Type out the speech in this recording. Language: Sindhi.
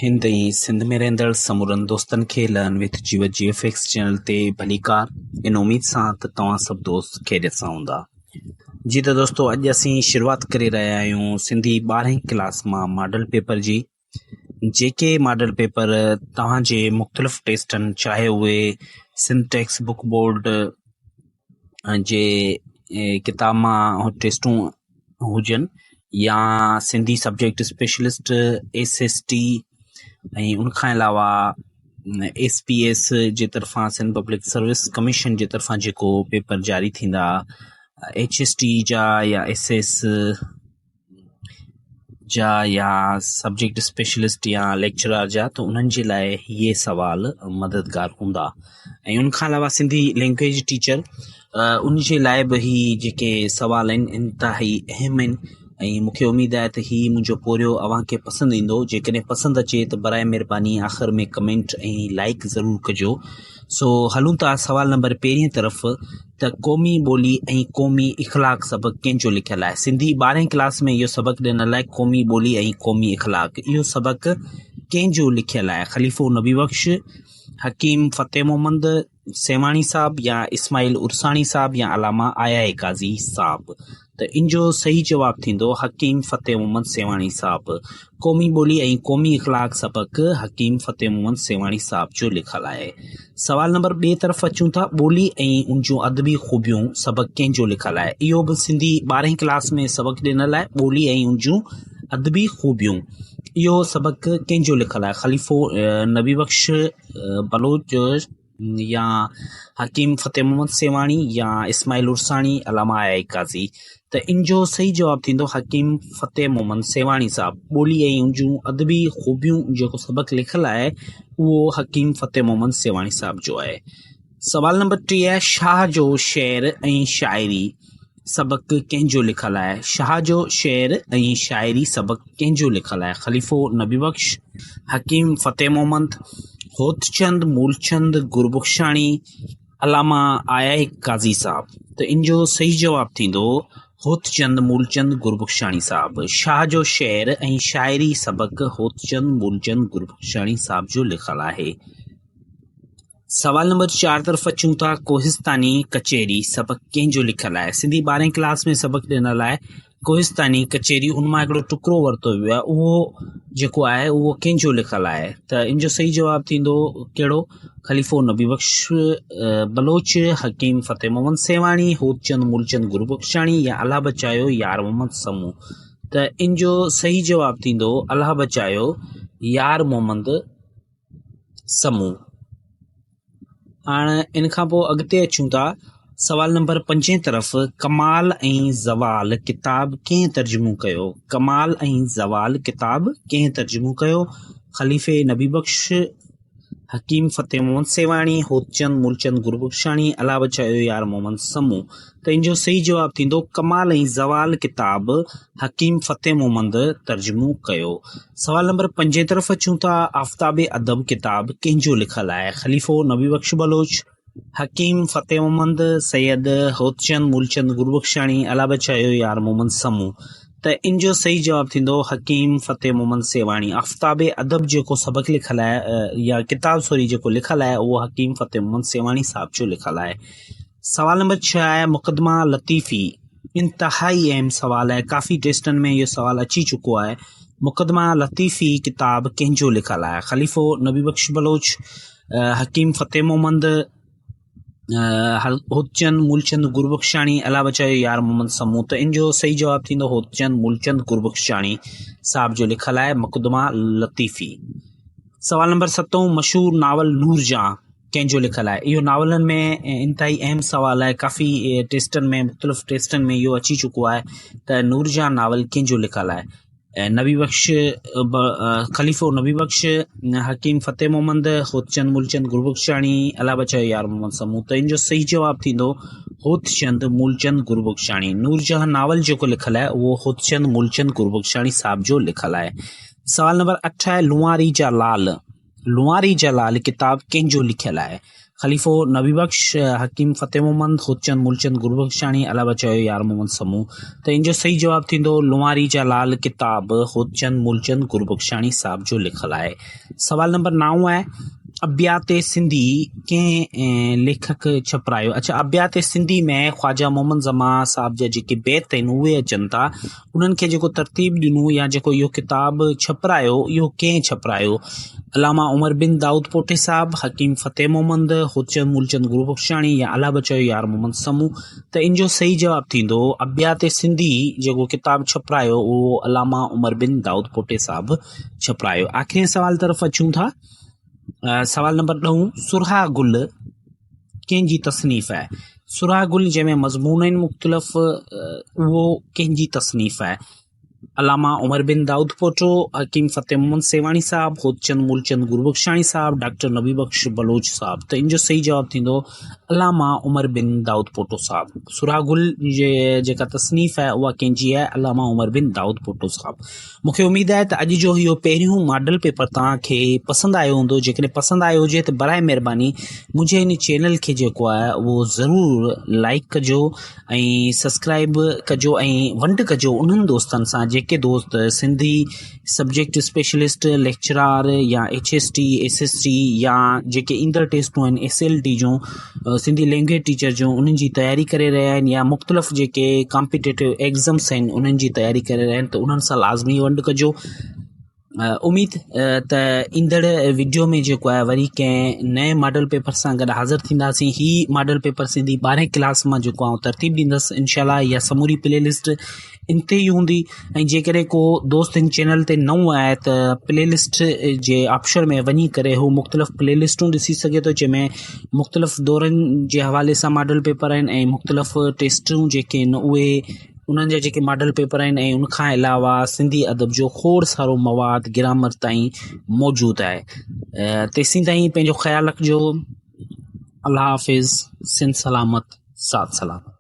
هند ۽ سنڌ ۾ رهندڙ سمورن دوستن کي learn with Jeevat G F X channel تي ڀليڪار ان اميد سان ته توهان سڀ دوست خيريت سان هوندا. جي ته دوستو اڄ اسين شروعات ڪري رهيا آهيون سنڌي ٻارهين ڪلاس مان ماڊل پيپر جي، جيڪي ماڊل پيپر توهان جي مختلف ٽيسٽن چاهي اهي سنڌ ٽيڪسٽ بڪ بورڊ جي ڪتاب مان ٽيسٽون هجن يا Sindhi subject specialist S S T ۽ ان کان علاوه ايس پي ايس جي طرفان سنڌ پبلڪ سروس ڪميشن جي طرفان جيڪو پيپر جاري ٿيندا ايڇ ايس ٽي جا يا ايس ايس جا يا سبجيڪٽ اسپيشلسٽ يا ليڪچرار جا ته انهن جي لاء اهي سوال مددگار هوندا ۽ ان کان علاوه سنڌي لينگويج ٽيچر ان جي لاء به هي جيڪي سوال آهن انتهائي اهم آهن ۽ مون کي اميد آهي ته هي منهنجو پورهيو اوهان کي پسند ايندو جيڪڏهن پسند اچي ته برائي مهرباني آخر ۾ ڪمينٽ ۽ لائڪ ضرور ڪجو سو هلون ٿا سوال نمبر پهرين طرف ته قومي ٻولي ۽ قومي اخلاق سبق ڪنهن جو لکيل آهي؟ سنڌي ٻارهين ڪلاس ۾ اهو سبق ڏنل آهي قومي ٻولي ۽ قومي اخلاق اهو سبق ڪنهن جو لکيل آهي؟ خليفو نبي بخش، حڪيم فتح محمد سيوهاڻي صاحب يا اسماعيل عرساڻي صاحب يا علامه آء آء قاضي صاحب؟ ته ان جو صحيح جواب ٿيندو حڪيم فتح محمد سيوهاڻي صاحب. قومي ٻولي ۽ قومي اخلاق سبق حڪيم فتح محمد سيوهاڻي صاحب جو لکيل آهي. سوال نمبر ٻئي طرف اچون ٿا ٻولي ۽ ان جون ادبي خوبيون سبق ڪنهن جو لکيل آهي؟ اهو به سنڌي ٻارهين ڪلاس ۾ سبق ڏنل آهي ٻولي ۽ ان جون ادبي خوبيون اهو سبق ڪنهن جو لکيل آهي؟ خليفو نبي بخش بلوچ يا حڪيم فتح محمد سيوهاڻي يا اسماعيل عرساڻي، علامه آء آء قاضي ته ان جو صحيح جواب ٿيندو حڪيم فتح محمد سيوهاڻي صاحب. ٻولي ۽ ان جون ادبي خوبيون جيڪو سبق لکيل آهي اهو حڪيم فتح محمد سيوهاڻي صاحب جو آهي. سوال نمبر 30 شاهه جو شعر ۽ شاعري سبق ڪنهن جو لکيل آهي؟ شاهه جو شعر ۽ شاعري سبق ڪنهن جو لکيل آهي؟ خليفو نبي بخش، حڪيم فتح محمد، هوتچند مولچند گربخشاڻي، علامه آء آء قاضي صاحب. ته ان جو صحيح جواب ٿيندو هوتچند مولچند گربخشاڻي صاحب. شاهه جو شعر ۽ شاعري سبق هوتچند مولچند گربخشاڻي صاحب جو لکيل آهي. سوال نمبر 4 طرف اچون ٿا ڪوهستاني ڪچهري سبق ڪنهن جو لکيل آهي؟ سنڌي ٻارهين ڪلاس ۾ سبق ڏنل آهي ڪوهستاني ڪچهري ان مان هڪڙو ٽڪرو ورتو ويو آهي اهو جيڪو آهي اهو ڪنهن جو لکيل آهي ته ان جو صحيح جواب ٿيندو ڪهڙو خليفو نبي بخش بلوچ حڪيم فتح محمد سيوهاڻي هوتچند مولچند گربخشاڻي يا الله بچايو يار محمد سمون ته ان جو صحيح جواب ٿيندو الله بچايو يار محمد سمون. هاڻ ان کان پوء اڳتي اچون ٿا سوال نمبر پنجين طرف ڪمال ۽ زوال ڪتاب ڪنهن ترجمو ڪيو؟ ڪمال ۽ زوال ڪتاب ڪنهن ترجمو ڪيو؟ خليفي نبي بخش، حڪيم فتح محمد سيوهاڻي، هوتچند مولچند گربخشاڻي، الله بچايو يار محمد سمون. ته ان جو صحيح جواب ٿيندو ڪمال ۽ زوال ڪتاب حڪيم فتح محمد ترجمو ڪيو. سوال نمبر پنجين طرف اچون ٿا آفتاب ادب ڪتاب ڪنهن جو لکيل آهي؟ خليفو نبي بخش بلوچ، حڪيم فتح محمد، سيد هوتچند مولچند گربخشاڻي، الله بچايو يار محمد سمون. ته ان جو صحيح جواب ٿيندو حڪيم فتح محمد سيوهاڻي. آفتاب ادب جيڪو سبق لکيل آهي يا ڪتاب سوري جيڪو لکيل آهي اهو حڪيم فتح محمد سيوهاڻي صاحب جو لکيل آهي. سوال نمبر 6 آهي مقدمه لطيفي انتهائي اهم سوال آهي ڪافي ٽيسٽن ۾ اهو سوال اچي چڪو آهي مقدمه لطيفي ڪتاب ڪنهن جو لکيل آهي خليفو نبي بخش بلوچ حڪيم فتح محمد هوتچند مولچند گربخشاڻي الله بچايو يار محمد سمون ته ان جو صحيح جواب ٿيندو هوتچند مولچند گربخشاڻي صاحب جو لکيل آهي مقدمه لطيفي سوال نمبر ستون مشهور ناول نورجهان ڪنهن جو لکيل آهي؟ اهو ناولن ۾ انتهائي اهم سوال آهي ڪافي ٽيسٽن ۾ مختلف ٽيسٽن ۾ اهو اچي چڪو آهي ته نورجهان ناول ڪنهن جو لکيل آهي؟ نبي بخش خليفو نبي بخش حڪيم فتح محمد هوتچند مولچند گربخشاڻي الله بچايو يار محمد سمون ته ان جو صحيح جواب ٿيندو هوتچند مولچند گربخشاڻي نورجهان ناول جيڪو لکيل آهي اهو هوتچند مولچند گربخشاڻي صاحب جو لکيل آهي سوال نمبر 8 آهي لنواري جا لال لنواري جلال ڪتاب ڪنهن جو لکيل آهي؟ خليفو نبي بخش، حڪيم فتح محمد، هوتچند مولچند گربخشاڻي، الله بچايو يار محمد سمون. ته ان جو صحيح جواب ٿيندو لنواري جا لال ڪتاب هوتچند مولچند گربخشاڻي صاحب جو لکيل آهي. سوال نمبر نائون آهي ابيات سنڌي ڪنهن ليکڪ ڇپرايو؟ اڇا ابيات سنڌي ۾ خواجه محمد زمان صاحب جا جيڪي بيت آهن اهي اچن ٿا انهن کي جيڪو ترتيب ڏنو يا جيڪو اهو ڪتاب ڇپرايو اهو ڪنهن ڇپرايو؟ علامه عمر بن دائود پوٽي صاحب، حڪيم فتح محمد، هوتچند مولچند گربخشاڻي يا الله بچايو يار محمد سمون؟ ته ان جو صحيح جواب ٿيندو ابيات سنڌي جيڪو ڪتاب ڇپرايو اهو علامه عمر بن دائود پوٽي صاحب ڇپرايو. آخرين سوال طرف اچون ٿا. سوال نمبر ڏهون سرها گل ڪنهن جي تصنيف آهي؟ سرها گل جنهن ۾ مضمون آهن مختلف اهو ڪنهن جي تصنيف آهي؟ علامه عمر بن دائود پوٽو، حڪيم فتح محمد سيوهاڻي صاحب، هوتچند مولچند گربخشاڻي صاحب، ڊاڪٽر نبي بخش بلوچ صاحب. ته ان جو صحيح جواب ٿيندو علامه عمر بن دائود پوٽو صاحب. سرها گل جي جيڪا تصنيف آهي اها ڪنهن جي آهي؟ علامه عمر بن دائود پوٽو صاحب. مون کي اميد آهي ته اڄ جو اهو پهريون ماڊل پيپر توهان کي پسند آيو هوندو جيڪڏهن پسند آيو هجي ته برائي مهرباني منهنجي هن چينل کي جيڪو آهي اهو ضرور لائڪ ڪجو ۽ سبسڪرائب ڪجو ۽ ونڊ ڪجو انهن دوستن سان جيڪي دوست سنڌي سبجيڪٽ اسپيشلسٽ ليڪچرار يا H S T S S T يا جيڪي ايندڙ ٽيسٽون آهن ايس ايل ٽي جون سنڌي لينگويج ٽيچر جون انهن جي تياري ڪري رهيا آهن يا مختلف جيڪي ڪامپيٽيٽو ايگزامس آهن انهن جي تياري ڪري رهيا آهن ته انهن سان لازمي ونڊ ڪجو اميد ته ايندڙ وڊيو ۾ جيڪو آهي وري ڪنهن نئين ماڊل پيپر سان گڏ حاضر ٿينداسين هي ماڊل پيپر سنڌي ٻارهين ڪلاس مان جيڪو آئون ترتيب ڏيندس انشاء الله اها سموري پلي لسٽ ان تي ئي هوندي ۽ جيڪڏهن ڪو دوست هن چينل تي نئون آهي ته پلي لسٽ جي آپشن ۾ وڃي ڪري هو مختلف پلي لسٽون ڏسي سگهي ٿو جنهن ۾ مختلف دورن جي حوالي سان ماڊل پيپر آهن ۽ مختلف ٽيسٽون جيڪي آهن اهي انهن جا جيڪي ماڊل پيپر آهن ۽ ان کان علاوه سنڌي ادب جو کوڙ سارو مواد گرامر تائين موجود آهي تيسين تائين پنهنجو خيال رکجو الله حافظ سنڌ سلامت ساٿ سلامت.